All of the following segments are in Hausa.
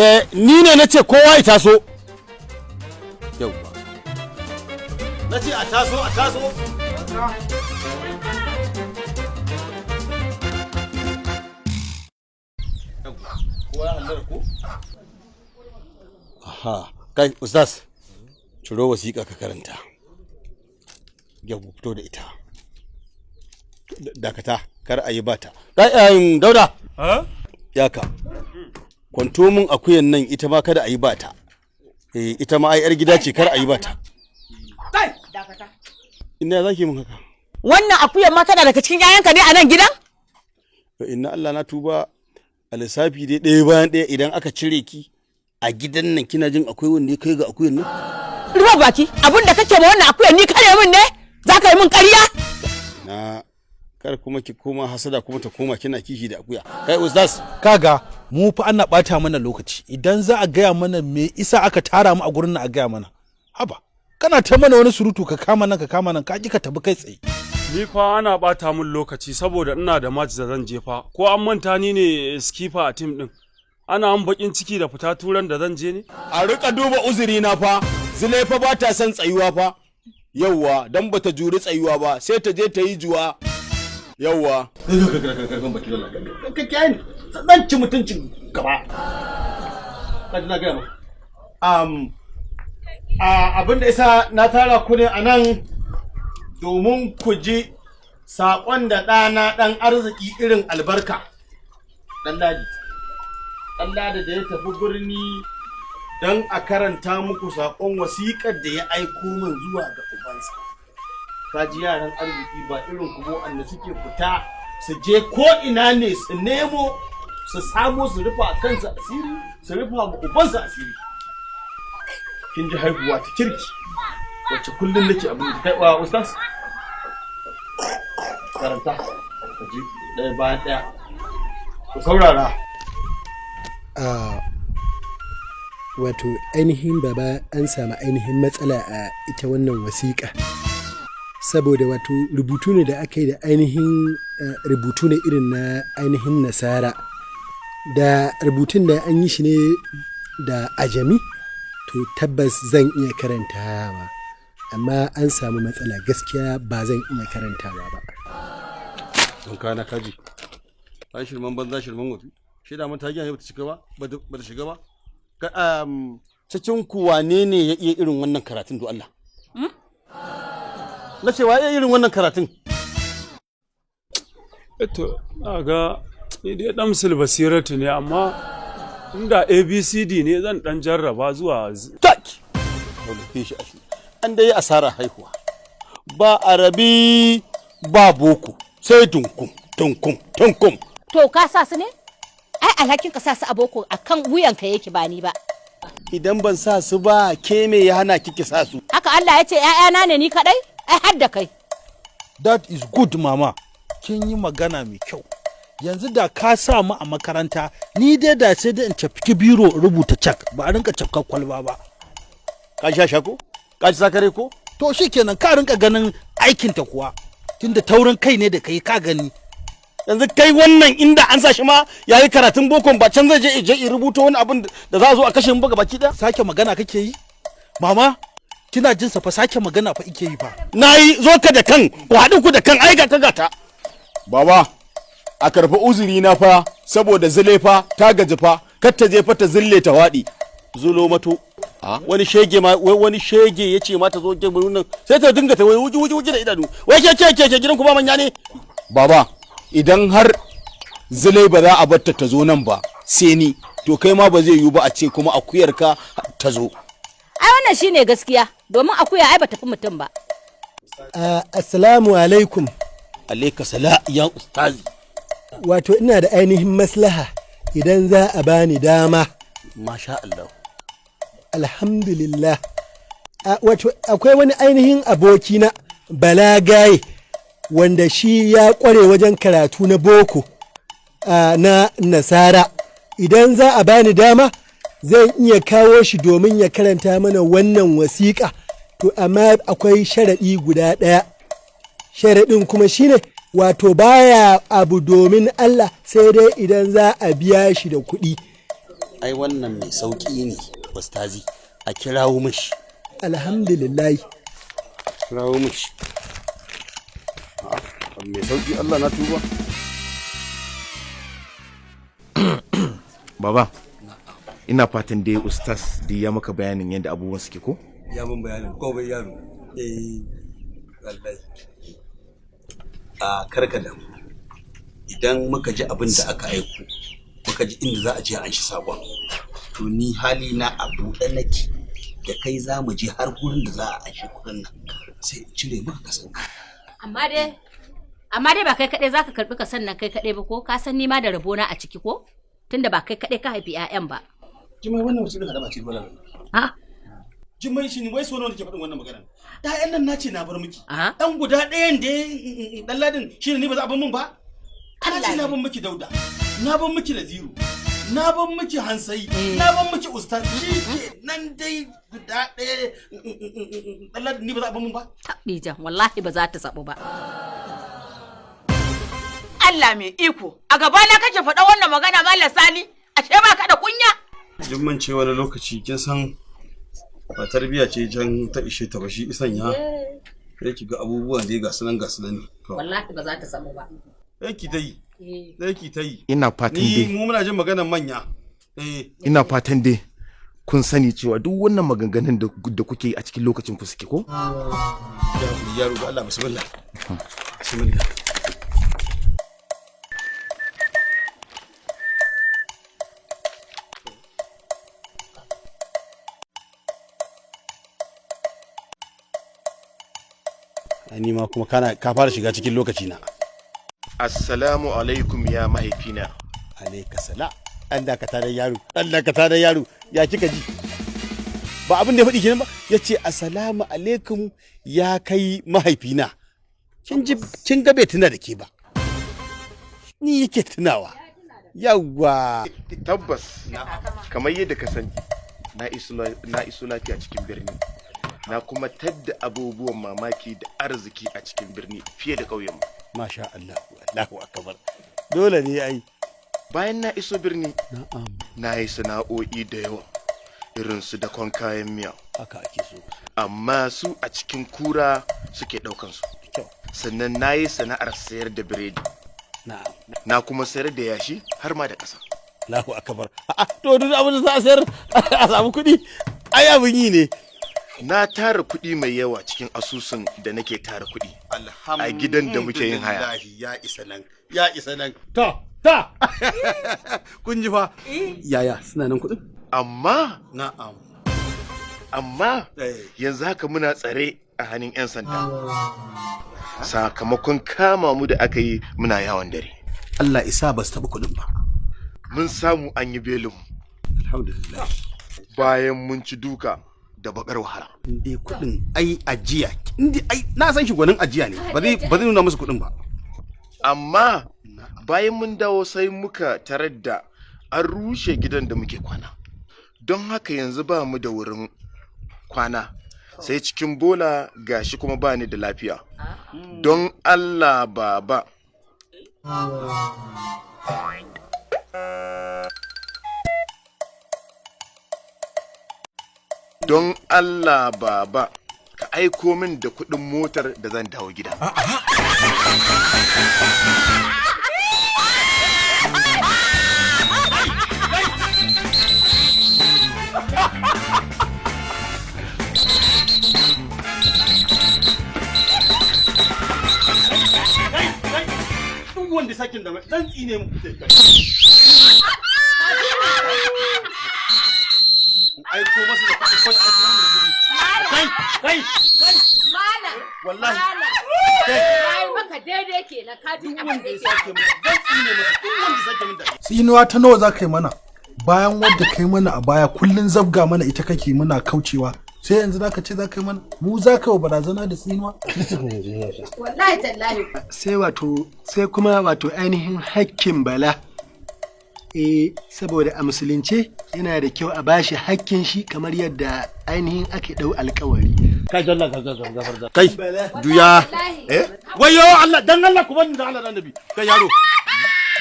Eh, ni ne na ce kowa ya taso. Yauwa. Na ce a taso, a taso. Kowa ya hallara ko? Aha, kai ustaz, ciro wasiƙa ka karanta. Yau fito da ita. Dakata, kar a yi bata. Kai Dauda. Yaka. Kwanto mun akuyan nan, ita ma kada a yi bata. Eh, ita ma ai yar gida ce, kar a yi bata. Kai, dakata. Inna zaki mun haka? Wannan akuyan ma tana daga cikin 'ya'yanka ne a nan gidan? Inna, Allah na tuba, a lissafi dai ɗaya bayan ɗaya, idan aka cire ki a gidan nan, kina jin akwai wanda ya kai ga akuyan nan? Ruwa baki, abin da kake ma wannan akuyan ni kare min ne? Za ka yi min ƙarya? Na kar kuma ki koma hasada, kuma ta koma kina kishi da akuya. Kai ustaz. Kaga, mu fa ana bata mana lokaci. Idan za a gaya mana me isa aka tara mu a gurin nan, a gaya mana. Haba, kana ta mana wani surutu, ka kama nan, ka kama nan, ka ki ka tafi kai tsaye. Ni fa ana bata min lokaci saboda ina da match da zan jefa. Ko an manta ni ne skipper a team din? Ana an bakin ciki da fita turan da zan je ne? A rika duba uzuri na fa, Zule fa ba ta son tsayuwa fa. Yauwa, dan bata juri tsayuwa ba, sai ta je ta yi juwa. Yauwa. Zan ci mutuncin gaba. Kaji na gaya maka. Abin da isa na tara ku ne a nan domin ku ji saƙon da ɗana ɗan arziki irin albarka. Ɗan Ladi. Ɗan Ladi da ya tafi birni don a karanta muku saƙon wasiƙar da ya aiko min zuwa ga ubansa. Kaji yaran arziki, ba irin ku wanda suke fita su je ko ina ne su nemo su samo su rufa kansu asiri, su rufa ma ubansu asiri. Kin ji haihuwa ta kirki wacce kullum nake abin da kai wa ustaz. Karanta ka ji ɗaya bayan ɗaya, ku saurara. Wato ainihin baba, an samu ainihin matsala a ita wannan wasiƙa, saboda wato rubutu ne da aka yi da ainihin rubutu ne irin na ainihin Nasara, da rubutun da an yi shi ne da ajami, to tabbas zan iya karantawa, amma an samu matsala, gaskiya ba zan iya karantawa ba. Don kana kaji ai shirman banza, shirman wofi. Shi da mun ta giya bata shiga ba, bata shiga ba. Cikin ku wane ne ya iya irin wannan karatun, do Allah? Na ce wa ya iya irin wannan karatun? To, na ga ni dai dan basiratu ne, amma inda ABCD ne zan dan jarraba zuwa Tak dole shi ashe an dai asara haihuwa, ba arabi ba boko, sai dunkum dunkum dunkum. To ka sa su ne? Ai alhakin ka sa su a boko akan wuyanka yake, ba ni ba. Idan ban sa su ba, ke me ya hana kiki sa su? Haka Allah ya ce ‘ya'yana ne ni kadai? Ai har da kai. That is good, mama. Kin yi magana mai kyau. Yanzu da ka sa mu a makaranta, ni dai da sai dai in cafki biro in rubuta cak, ba a rinka cafkar kwalba ba. Ka sha shako ka ci sakare ko? To shikenan, ka rinka ganin aikinta kuwa, tunda taurin kai ne da kai, ka gani. Yanzu kai wannan, inda an sa shi ma yayi karatun bokon ba, can zai je je rubuta wani abin da za a zo a kashe mu ba baki daya. Sake magana kake yi, mama? Kina jin sa fa, sake magana fa ike yi fa. Nayi zo ka da kan ku haɗu ku da kan ai gata gata. Baba, a karfi uzuri na fa, saboda Zule fa ta gaji fa, kar ta je fa ta zille ta waɗi. Zulo mato wani shege ma, wai wani shege ya ce mata zo ke nan, sai ta dinga ta wai wuji wuji wuji da idanu, wai ke ke ke gidan ku ba manya ne? Baba, idan har Zule ba za a batta ta zo nan ba sai ni, to kai ma ba zai yiwu ba a ce kuma akuyar ka ta zo. Ai wannan shine gaskiya, domin akuya ai bata fi mutum ba. Assalamu alaikum. Alaika sala ya ustazi. Wato ina da ainihin maslaha idan za a bani dama. Masha Allah. Alhamdulillah. Wato akwai wani ainihin abokina Bala Gaye, wanda shi ya kware wajen karatu na boko na Nasara. Idan za a bani dama, zan iya kawo shi domin ya karanta mana wannan wasiƙa. To amma akwai sharaɗi guda ɗaya. Sharaɗin kuma shine, wato baya abu domin Allah sai dai idan za a biya shi da kuɗi. Ai wannan mai sauki ne, ustazi. A kirawo mishi. Alhamdulillah. Kirawo mishi. Mai sauki, Allah na tuba. Baba, ina fatan dai ustaz da ya maka bayanin yadda abubuwan suke, ko? Ya mun bayanin komai, yaro. Eh, wallahi. A karka da idan muka ji abin da aka aiko, muka ji inda za a je an shi sakon. To ni hali na a buɗe nake da kai, za mu je har gurin da za a anshi kuɗin nan, sai in cire maka kasan ka. Amma dai ba kai kaɗai zaka karɓi kasan nan kai kaɗai ba, ko ka san ni ma da rabona a ciki, ko? Tunda ba kai kaɗai ka haifi 'ya'yan ba. Jimai, wannan wace irin hadama ce bala? Ha? Jimai, shi ne wai so nawa nake faɗin wannan magana? Ɗayan nan nace na bar miki. Dan guda ɗayan da dan ladin shi ne ba za a bar min ba? Na ce na bar miki Dauda. Na bar miki Naziru. Na bar miki Hansai. Na bar miki Ustaz. Shi ke nan dai guda ɗaya dan ladin ni ba za a bar min ba? Taɓijan, wallahi ba za ta sabu ba. Allah mai iko, a gabana kake faɗa wannan magana, Malam Sani, ashe ba ka da kunya? Jimman ce wani lokaci kin san ba tarbiya ce can ta ishe ta ba, shi isan ya sai ki ga abubuwan dai ga sunan ga sunan ne. Wallahi ba za ta samu ba. Sai ki ta yi. Sai ki ta yi. Ina fatan Ni dai mu muna jin maganar manya. Eh. Ina fatan dai kun sani cewa duk wannan maganganun da kuke yi a cikin lokacin ku suke, ko? Ya yaro, ga Allah, bismillah. Bismillah. Ni ma kuma kana ka fara shiga cikin lokaci na. Assalamu alaikum ya mahaifina. Alaika sala. An dakata da yaro, an dakata da yaro, ya kika ji? Ba abin da ya faɗi kenan ba, ya ce assalamu alaikum ya kai mahaifina. Kin ji, kin ga bai tuna da ke ba. Ni yake tunawa. Yawwa. Tabbas, kamar yadda ka sani, na iso lafiya cikin birni. Na kuma tadda abubuwan mamaki da arziki a cikin birni fiye da ƙauyenmu. Masha Allah, Allahu akbar. Dole ne ai. Bayan na iso birni, Na'am. na yi sana'o'i da yawa, irin su dakon kayan miya. Haka ake so. Amma su a cikin kura suke ɗaukan su. Sannan na yi sana'ar sayar da biredi. Na'am. Na kuma sayar da yashi har ma da ƙasa. Allahu akbar. A'a, to duk abin da za a sayar a samu kuɗi, ai abin yi ne. Na tara kuɗi mai yawa cikin asusun da nake tara kuɗi a gidan da muke yin haya. Alhamdulillahi, ya isa nan, ya isa nan. Ta, ta. Kun ji fa? Yaya suna nan kuɗin? Amma Na'am. Amma yanzu haka muna tsare a hannun 'yan sanda. Sakamakon kama mu da aka yi muna yawon dare. Allah isa ba su taɓa kuɗin ba. Mun samu an yi belin mu. Alhamdulillah. Bayan mun ci duka da bakar wahala. In dai kuɗin ai ajiya, in dai ai na san shi gwanin ajiya ne, ba zai nuna musu kuɗin ba. Amma bayan mun dawo sai muka tarar da an rushe gidan da muke kwana. Don haka yanzu ba mu da wurin kwana. Sai cikin bola, gashi kuma ba ni da lafiya. Don Allah baba. Don Allah baba, ka aiko min da kuɗin motar da zan dawo gida. Duk wanda sakin da zan tsine mu. Aiko masa da kuɗi ko aiko masa da kuɗi. Kai, kai, kai. Malam. Wallahi. Malam. Kai. Ai maka daidai kenan, ka ji abin da yake. Zan tsine masa duk wanda sake min da. Tsinuwa ta nawa za ka yi mana bayan wadda kai mana a baya? Kullun zabga mana ita kake muna kaucewa, sai yanzu za ka ce za ka yi mana, mu za ka yi wa barazana da tsinuwa? Wallahi tallahi. Sai wato sai kuma wato ainihin hakkin Bala. Eh, saboda a musulunce yana da kyau a bashi hakkin shi kamar yadda ainihin ake ɗau alkawari. Kai, Allah ka gafar. Kai, juya. Eh? Wayo Allah, dan Allah ku bani da Allah dan Nabi. Kai yaro.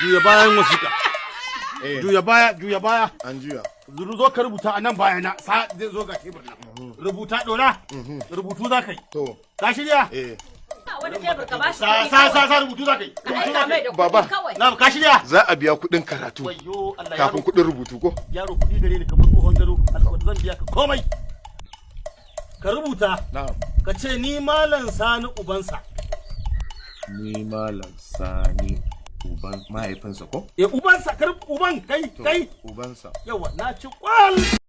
Juya bayan wasiƙa. Juya baya, juya baya. An juya. Zuru, zo ka rubuta a nan bayana. Sa zai zo ga tebur nan. Rubuta, dora. Rubutu za ka yi. To. Ka shirya? Eh. Wani tebur ka bashi Sa kuɗi sa sa kawai. sa rubutu za ka yi. Ka aika mai da kuɗi Baba. kawai. Na, ka shirya? Za a biya kuɗin karatu Wayyo Allah, kafin yaro. kuɗin rubutu ko? Yaro, kuɗi gare ni kamar tsohon gado. Alƙawari zan biya ka komai. Ka rubuta. Na'am. Ka ce ni Malam Sani ubansa. Ni Malam Sani uban mahaifinsa ko? Eh, ubansa, kar uban kai kai. Ubansa. Yawa, na ci kwal.